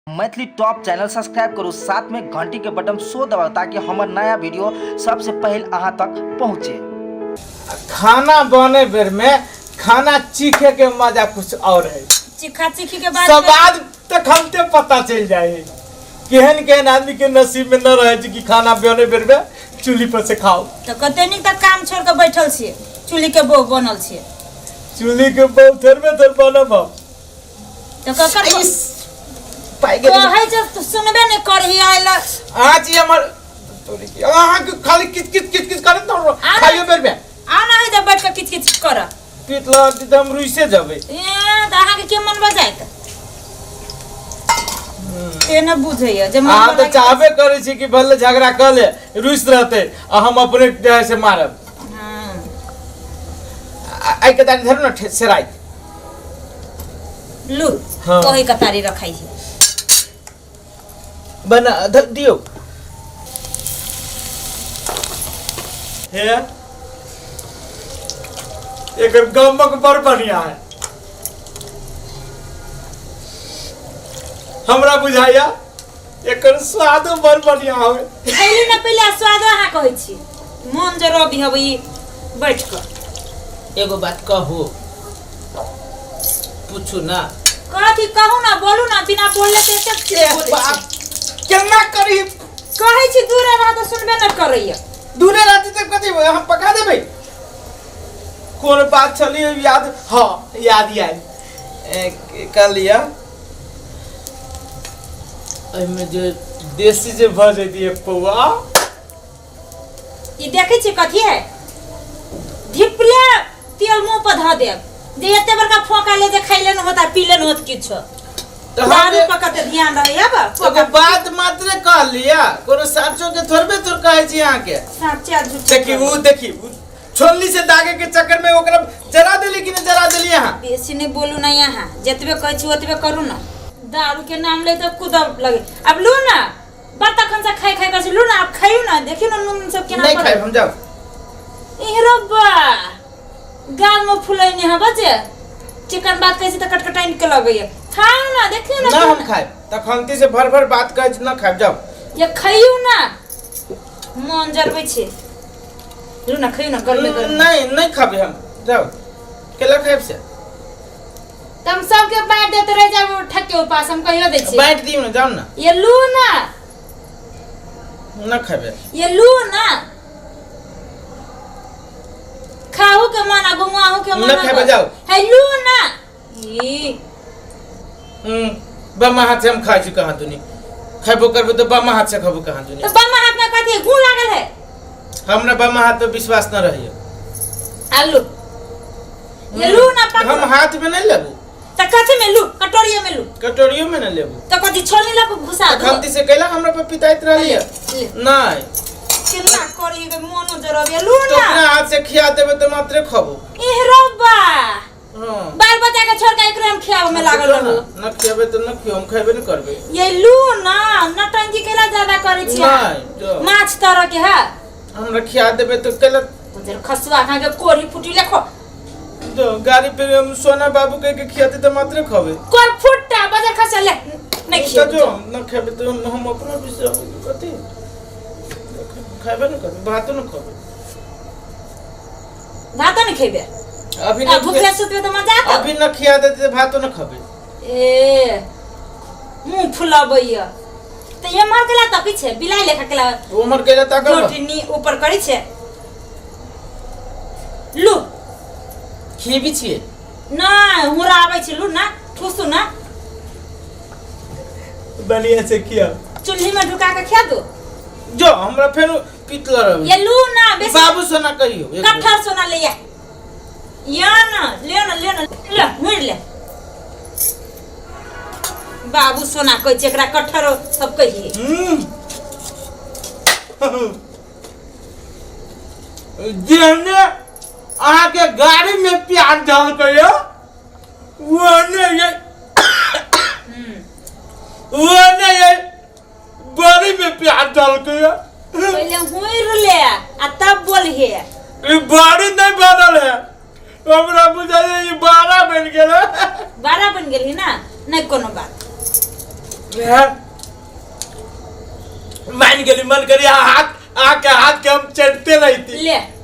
Maithili top channel subscribe करू, साथ में घंटी के बटन सो दबाउ ताकि हमर नया वीडियो सबसे पहले अहाँ तक पहुँचे। खाना बने बेर में खाना चीखे के मजा कुछ और है। चीखा चीखी के बाद स्वाद तो खमते पता चल जाए है। केहन केहन आदमी के नसीब में न रहे छै कि खाना बने बेर में चूल्ही पर से खाओ। तो कते नीक तक काम छोड़ के बैठल छियै, चूल्ही के बो बनल छियै। चूल्ही के बो थोड़बे थोड़ बनब हम। तो ककर इस पाइ गेलै। कहै छै तो सुनबे नहि करही आइल। आज ही हमर तोरी की अहाँ के खाली किच किच किच किच करत न खाइयो बेर में। आ ना है जब बैठ के किच किच कर। पीत लग त हम रुइसे जबै। ए त अहाँ के के मन बजाइत ते न बुझैया जे मन अहाँ तऽ बजाइत। चाहबे करै छी कि भले झगड़ा कऽ ले रुइस रहतै आ हम अपने देह से मारब। हाँ। आइ के दाढ़ी धरू न सेराइत। लू। हाँ। ओही कतारी रखाई है। बना दियौ हे, एकर गमक बड़ बढ़िया है। हमरा बुझाइया एकर स्वादो बड़ बढ़िया होय। खैली ना पहिले स्वाद अहाँ कहै छी मन जे रबी हब ई बैठ कऽ। एगो बात कहू पूछू ना। कथी कहू ना, बोलू ना, बिना बोलले तऽ एते ए बोलै छी। बाप केना करी। कहै छी दूरे रह तऽ सुनबे न करैया। दूरे रहती तऽ कथी हम पका देबै। कोन बात छली याद? हाँ याद आयल। कहलियै एहिमे जे देसी जे भऽ जैती एक पौआ। ई देखै छी कथी है, धिपले तेल मुंह पर धऽ देब जे एते बड़का फोका ले जे खैले न होत आ पीले न होत किछो। तऽ हम दारू पर कते ध्यान रहै अब। एगो बात मात्र कहलियै, कोनो साँचो के थोड़बे थोड़ कहै छी अहाँके। साँचे झूठ। देखी उ देखी उ छोलनी से दागे के चक्कर में ओकरा जरा देली कि नहीं जरा देली अहाँ? बेसी नहीं बोलू ना यहाँ, जतबे कहै छी ओतबे करू ना। दारू के नाम ले तो कूदब लगे। अब लू ना बड़ तखन से खाइ खाइ कर लू ना, अब खाइयो ना, देखियो ना नून सब केना नहीं पड़ल। खाइब हम, जाओ। इह रब्बा गाल में फुलैने हबा जे चिकन बात कहै छी तऽ कटकटाइन के लगैया। खाउ ना देखियो ना। ना हम खाइब तखनती से भर भर बात कहै छी ना खाइब, जाओ। ये खाइयो ना मन जरबै छै। लू ना खाइयो ना गरमे गरमे। नहीं नहीं खाबे हम, जाओ केला खाइब से। त हम सबके बांट देते रह जाब ठक के उपास हम कहियो दै छी। बांट दियौ ना, जाओ ना। ये लू ना। ना खाबे। ये लू ना खाहू के मन आ गुमाहू के मन। ना खेबै, जाओ। है लू ना ई बामा हाथ से हम खाइ छी कहाँ दुनी खेबो करबो तऽ बामा हाथ से खेबो कहाँ दुनी। तो बामा हाथ में कथी गु लागल है? हमरा बामा हाथ पे विश्वास न रहिए। आलू ये लू ना पकड़ो। हम हाथ में नहीं लेबू। त कथी में लू? कटोरियो में लू। कटोरियो में न लेबू। त कथी छोलनी लऽ के घुसा दू? खमती से कैला हमरा पे पिताइत रहली है? ले। नहीं। केना करी के मोनो जरबिया लू तो ना। अपना हाथ से खिया देबे तो मात्रे खबो। एह रब्बा। हाँ। बाल बच्चा के छोड़ के एकरे हम खियावे में लागल ना, रहू। ना खियाबे तो न खियो, हम खेबे न करबे। ये लू ना नटंकी केला ज्यादा करै छी अहाँ। नहीं, जो। माछ तरह के है। हमरा खिया देबे तो केला उधर खसुआ खा के कोढ़ी फुटी लेखो। तो गाड़ी पे हम सोना बाबू कह के खियाते तो मात्रे खबे। कोई फुट्टा बजर खसा ले नहीं तो खियाबे। जो न खेबे तो हम अपना विश्वास कथी खेबे न करबे, भातो न खबे। भातो न खेबे? अभी आ न भूखे सुतबे तो मजा आता। अभी न खिया देते तो भातो न खबे। ए मुंह फुलाबैया त ये मार केला तकी छे बिलाई लेखा केला। उमर केला ताकब। रोटी नी ऊपर करी छे लू। खेबी छिए? ना हुरा आबै छै लू ना ठूसू ना। बढ़िया से खिया। चूल्ही में ढुका के खिया दो। जो हमरा फेर पीतल रहे। ये लू ना बेसी। बाबू सोना कहियो एक बेर। कटहर सोना ले आ। या ना ले ना ले ना ले मुड़ ले। बाबू सोना कहै छै एकरा कटहर सब कहिए। जेहने अहाँके गाड़ी में प्याज डालकै ओहने ये ओहने ये बड़ी में प्याज डालकै। पहिले हुइर ले आ तब बोलहे। ई बड़ी नहीं बनल है, हमरा बुझाइए ई बारा बन गेल है। बारा बन गेल है ना, नहीं कोनो बात। मान गेली, मन करी हाथ आके हाथ के हम चढ़ते रहती। ले।